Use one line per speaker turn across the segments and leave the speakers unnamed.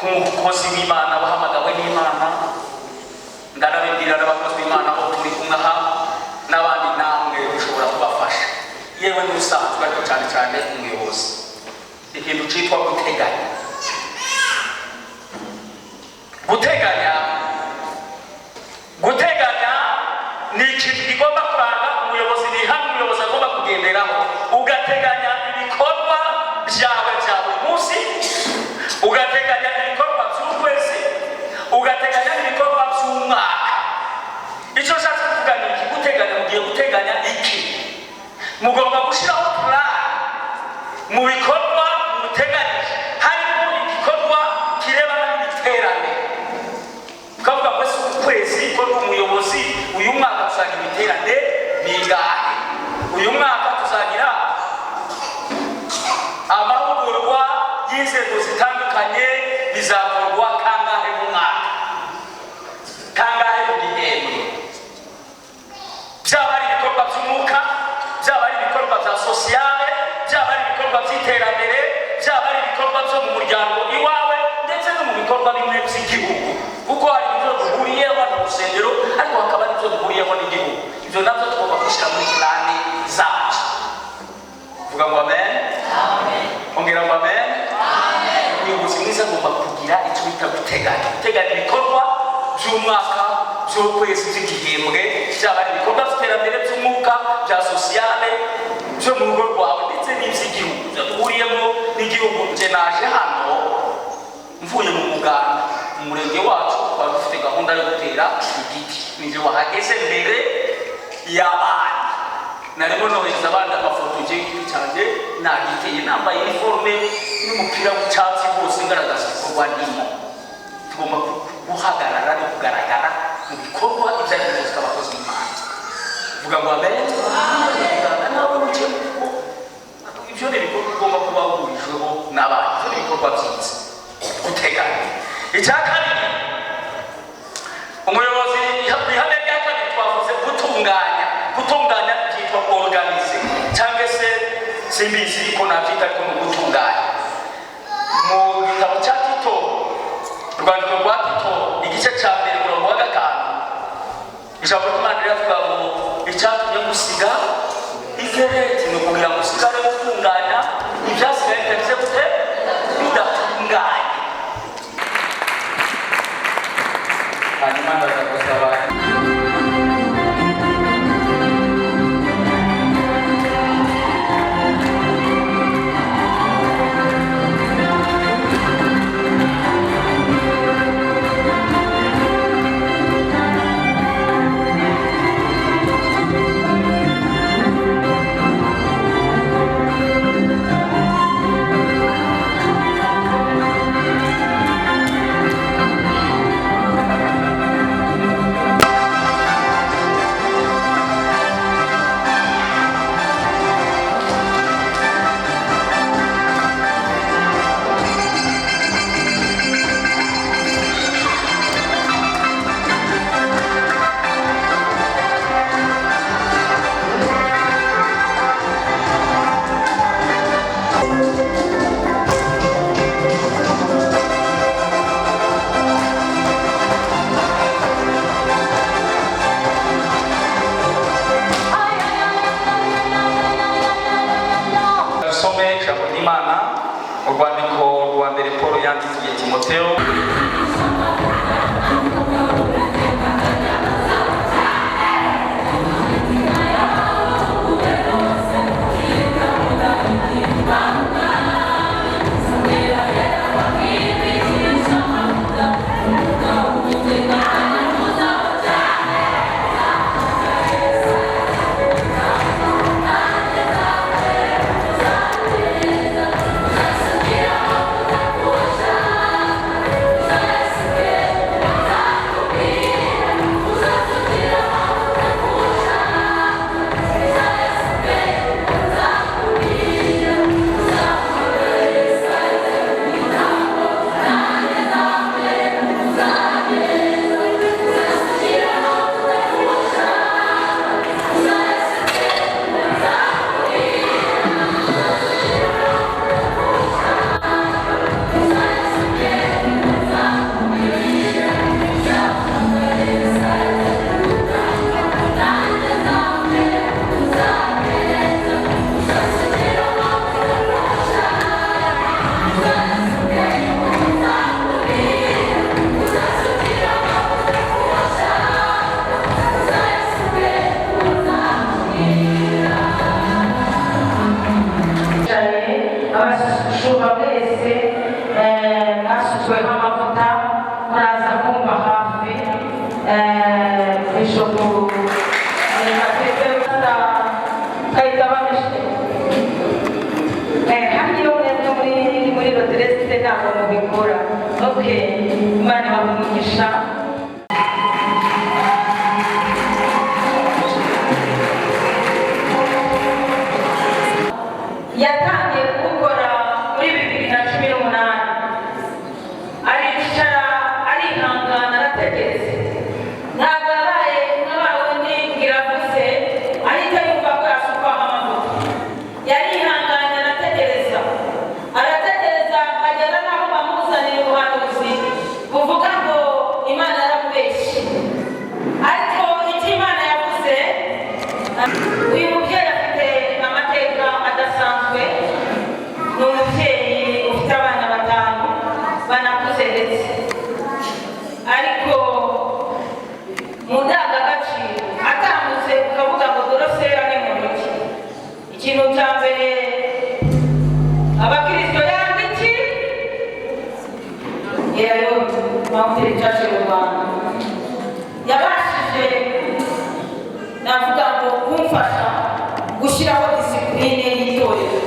K'umukozi w'Imana wahamagawe n'Imana, ndanabibwira n'abakozi b'Imana aho turi kumwe aha n'abandi, namwe bishobora kubafasha, yewe n'ubusanzwe, ariko cyane cyane umuyobozi, ikintu cyitwa guteganya. Guteganya, guteganya ni ikintu kigomba kuranga umuyobozi, ni ihame umuyobozi agomba kugenderaho. Ugateganya ibikorwa byawe bya buri munsi, ugateganya ibikorwa by'ukwezi, ugateganya n'ibikorwa by'umwaka. Icyo nshatse kuvuga ni iki? Guteganya, mugiye guteganya iki? Mugomba gushyiraho plan mu bikorwa muteganyije, harimo igikorwa kirebana n'ibiterane. Tukavuga ngo ese uku kwezi ko ndi umuyobozi, uyu mwaka tuzagira ibiterane bingahe? Uyu mwaka tuzagira amahugurwa y'inzego zitandukanye, bizakorwa kangahe mu mwaka, kangahe mu gihembwe? Byaba ari ibikorwa by'umwuka, byaba ari ibikorwa bya sociale, byaba ari ibikorwa by'iterambere, byaba ari ibikorwa byo mu muryango iwawe, ndetse no mu bikorwa bimwe by'igihugu, kuko hari ibyo duhuriyeho hano mu rusengero, ariko hakaba n'ibyo duhuriyeho n'igihugu. Ibyo nabyo tugomba kubishyira muri plan zacu. Vuga ngo amen. Ongera ngo amen. Umuyobozi mwiza agomba kugira icyo bita guteganya, guteganya ibikorwa by'umwaka, by'ukwezi, by'igihembwe, byaba ari ibikorwa by'iterambere, by'umwuka, bya sociale, byo mu rugo rwawe, ndetse n'iby'igihugu, ibyo duhuriyemo n'igihugu. Nje naje hano mvuye mu muganda mu murenge wacu, twari dufite gahunda yo gutera igiti. Ninjye wahageze mbere y'abandi, narimo nohereza abandi amafoto. Nje igiti cyanjye nagiteye, nambaye iniforume n'umupira w'icyatsi rwose, ngaragaza ibikorwa ndimo. Tugomba guhagarara no kugaragara mu bikorwa ibyo ari byo byose abakozi b'Imana. Vuga ngo amen. Muganga nawe uke, kuko ibyo ni ibikorwa ugomba kuba wuhurijweho n'abandi. Ibyo ni ibikorwa byiza, guteganya. Icya kabiri, umuyobozi, ku ihame rya kabiri twavuze gutunganya. Gutunganya byitwa organize, cyangwa se simbizi ko nabyita, ariko ni ugutunganya. Mu gitabo cya Tito, urwandiko rwa Tito, igice cya 1, umurongo wa 5, ijambo ry'Imana riravuga ngo icyatumye gusiga ikereti ni ukugira ngo usigare gutunganya ibyasigaye bitagize gute? Bidatunganye.
Hanyuma ndaza gusaba
Dusome ijambo ry'Imana mu rwandiko rwa mbere Paul yandikiye Timoteo.
Abashumba mwese mwasutsweho amavuta, muraza kumva hafi. Bishop Murekatete Kayitaba hano iyo mwebwe muri roteresite ntabwo mubikora. Okay, Imana ibahe umugisha. Yatangiye kuwukora muri 2018, aricara, arihangana, arategereza. Ntabwo yabaye nk'abawundi iravuze ahita yumva ko yasukwaho amavuta. Yarihanganye, arategereza, arategereza, agera n'aho bamuzanira ubuhanuzi buvuga ngo Imana yaramubeshye. Ariko icyo Imana yavuze, uyu mubyeyi afite amateka adasanzwe. Ni umubyeyi ufite abana batanu banakuze ndetse, ariko mu ndangagaciro atambutse ukavuga ngo Dorosera ni mu ntoki. Ikintu cya mbere abakirisito yanga iki? Yewe, Mountain Church mu Rwanda yabashije, navuga ngo kumfasha gushyiraho discipline y'itorero.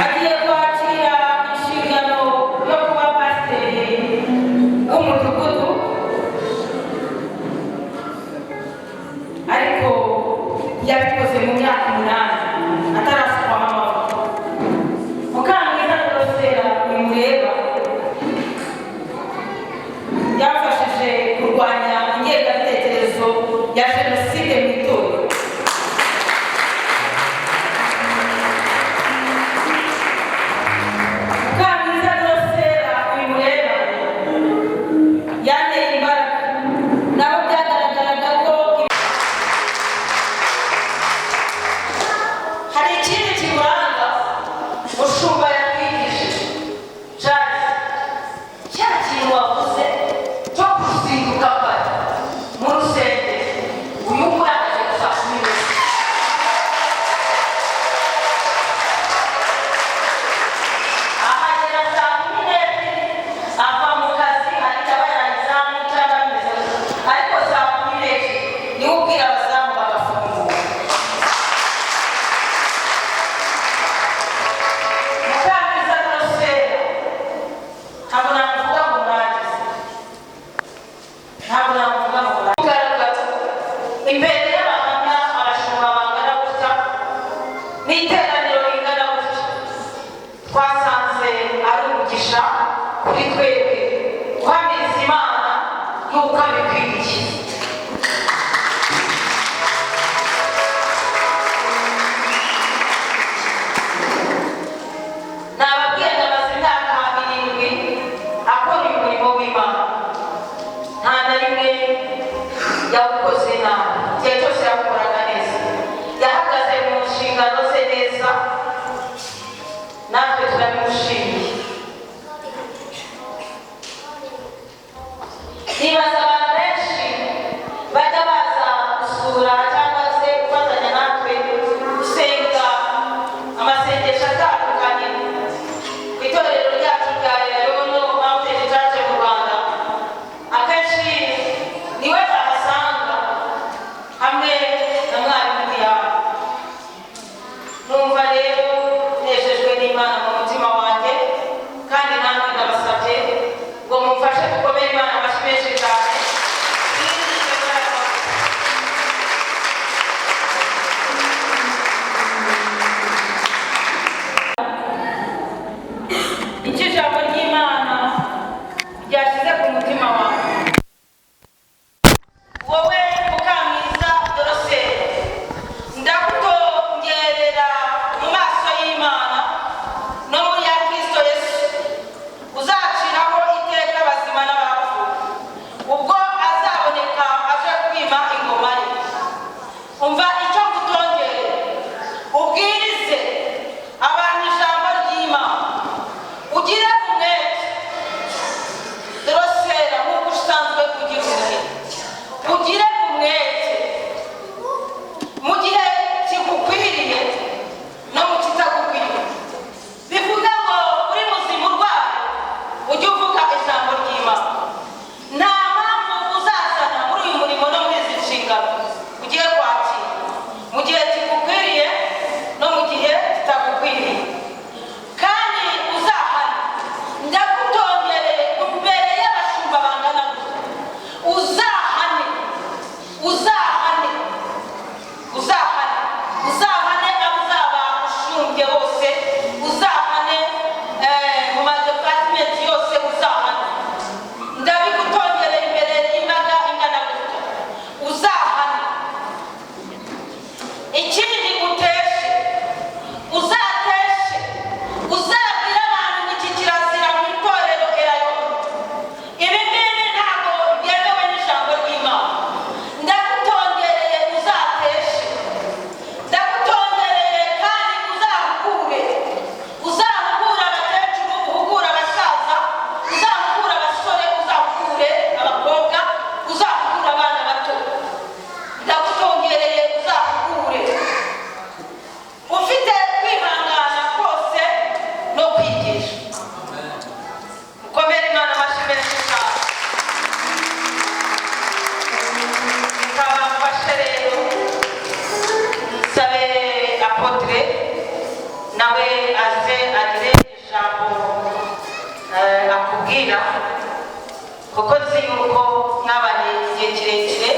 Agiye kwakira inshingano yo kuba pasiteri w'umudugudu, ariko yabikoze mu myaka 8 atarasukwaho amavuta. Mukamwiza Dorosera mureba yafashije kurwanya ingengabitekerezo ya jenoside mu itorero. Mukamwiza Dorosera uyu mureba yanteye imbaraga, nabo byagaragaraga ko
Hari ikindi.
Nawe aze agire ijambo akubwira, kuko nzi yuko mwabanye igihe kirekire.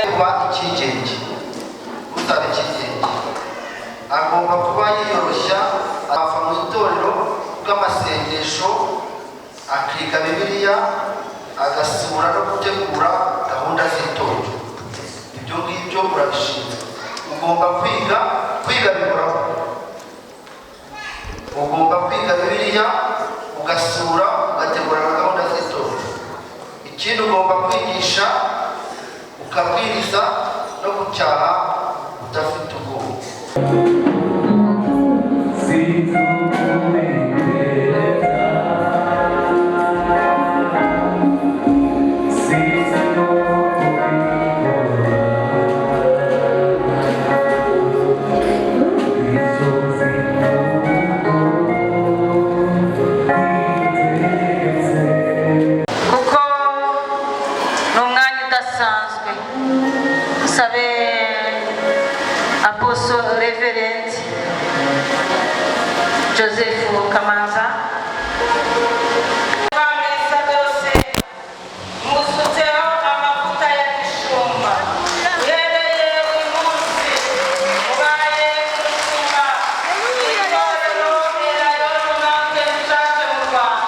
Kuba icyigenge, utaba icyigenge agomba kuba yiyoroshya, ava mu itorero bw'amasengesho, akiga Bibiliya, agasura no gutegura gahunda z'itorero. Ibyo ngibyo urabishinzwe. Ugomba kwiga, kwiga bihoraho. Ugomba kwiga Bibiliya, ugasura, ugategura na gahunda z'itorero. Ikindi, ugomba kwigisha, ukabwiriza no gucyaha udafite ubwoba.
Kuko ni umwanya udasanzwe. Sabe Apostle Reverend Joseph Kamanza musutseho amavuta ya gishumba. Uhereye uyu munsi ubaye umushumba w'itorero Elayono Mountain Church mu Rwanda.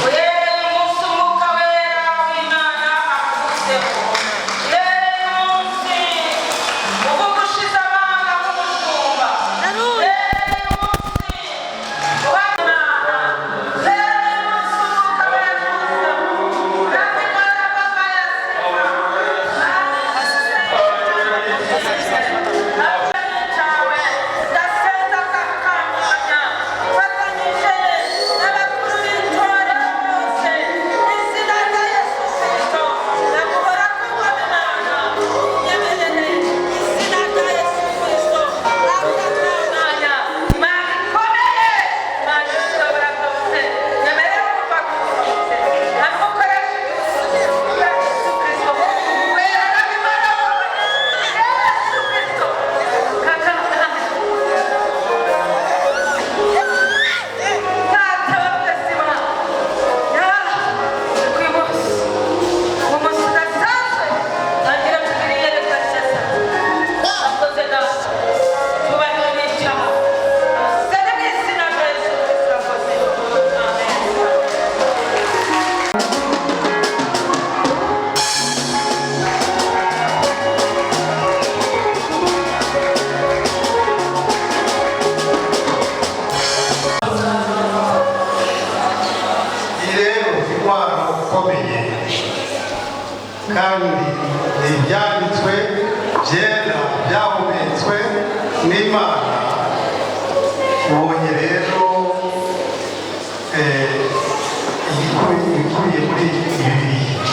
Uhereye umunsi Umwuka Wera w'Imana akuzeho, uhereye umunsi uvuga ushize amanga nk'umushumba, uhereye umunsi ubaha Imana, uhereye umunsi Umwuka Wera akuzeho, urabikora papa yasima
Iyi rero intwaro ikomeye, kandi ni ibyanditswe byera byahumetswe n'Imana. Ubonye rero ibikubiye muri Bibiliya,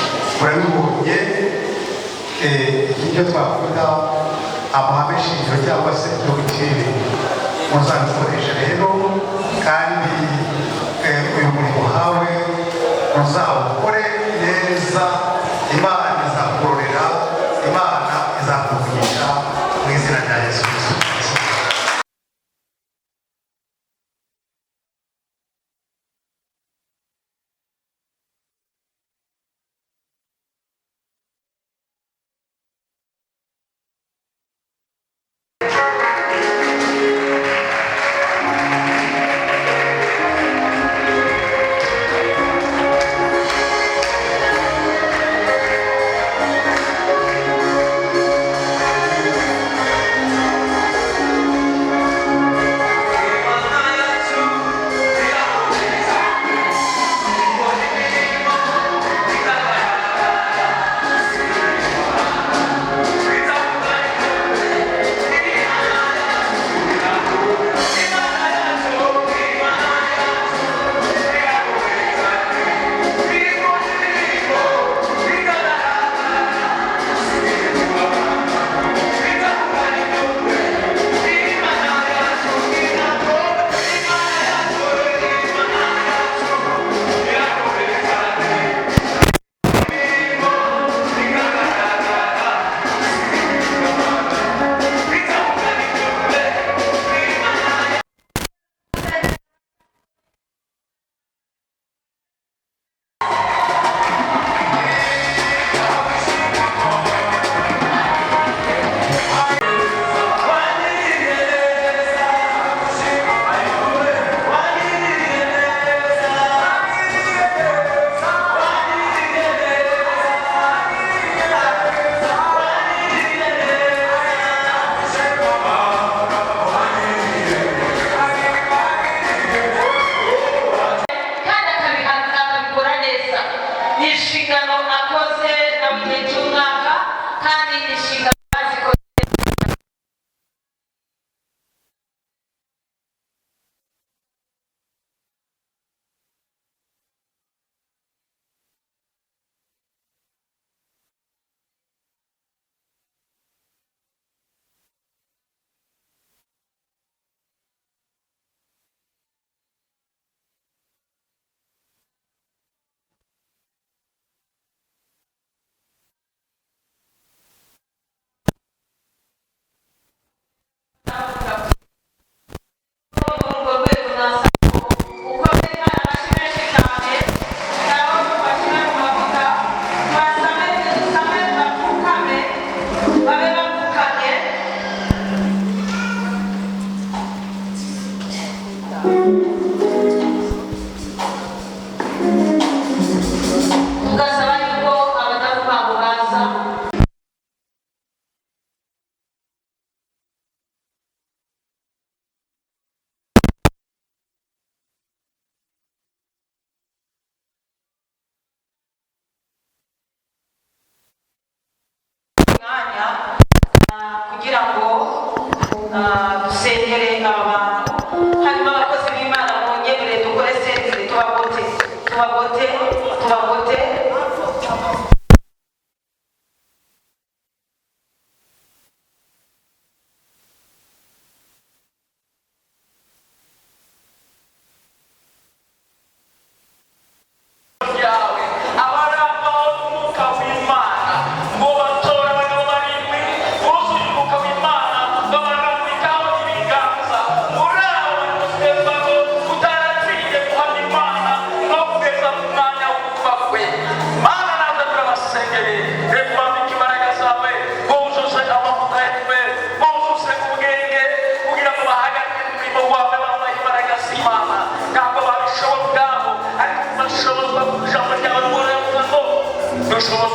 urabibonye. Ibyo twavuga amahame shingiro cyangwa se doctrine, muzabikoresha rero, kandi uyu murimo uhawe uzawukore neza. Imana izakurorera, Imana izakuvugisha mu izina rya Yesu Kristo.
Amen.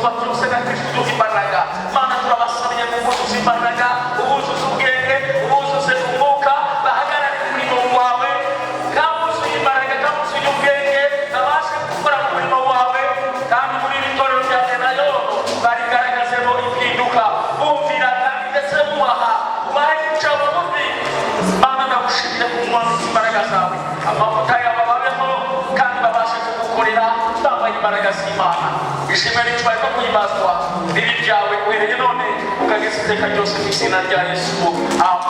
Dushobozwa byose na Kristo uduha imbaraga. Mana, turabasabiye ngo ubuzuze imbaraga, ubuzuze ubwenge, ubuzuze umwuka, bahagarare umurimo wawe kabuzuye imbaraga, kabuzuye ubwenge, babashe gukora mu murimo wawe. Kandi muri iri torero rya Elayono barigaragazemo impinduka, bumvira kandi ndetse bubaha, ubahe guca bugufi. Mana, ndagushimira kuko imbaraga zawe, amavuta yawe ababeho kandi babashe kugukorera bambaye imbaraga z'Imana. Ishimwe n'icyubahiro no guhimbazwa bibi byawe uhereye none ukageza iteka ryose, mu izina rya Yesu, amen.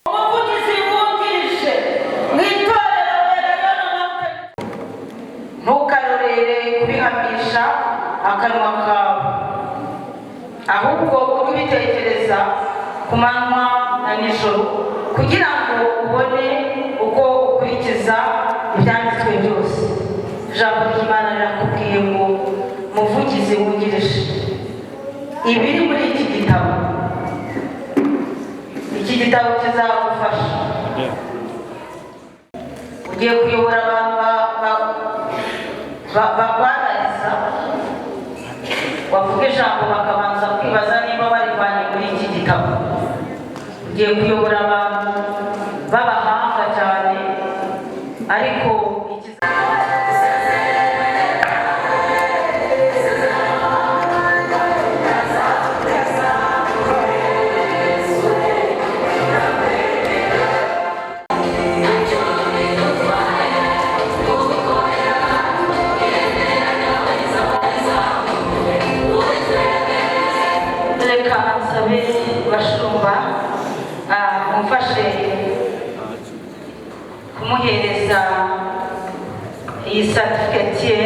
Umuvugizi wungirije mu itorero Elayono Mountain. Ntukarorere kubihamisha akanwa kawe, ahubwo ujye ubitekereza ku manywa na nijoro, kugira ngo ubone uko ukurikiza ibyanditswe byose. Ijambo ry'Imana rirakubwiye ngo muvugizi wungirije, ibiri muri iki gitabo, iki gitabo kizagufasha. Ugiye kuyobora abantu bakwanariza, wavuga ijambo bakabanza kwibaza niba barivanye muri iki gitabo. Ugiye kuyobora abantu b'abahanga cyane, ariko ikiza. Reka nsabe bashumba mumfashe kumuhereza iyi certificate ye.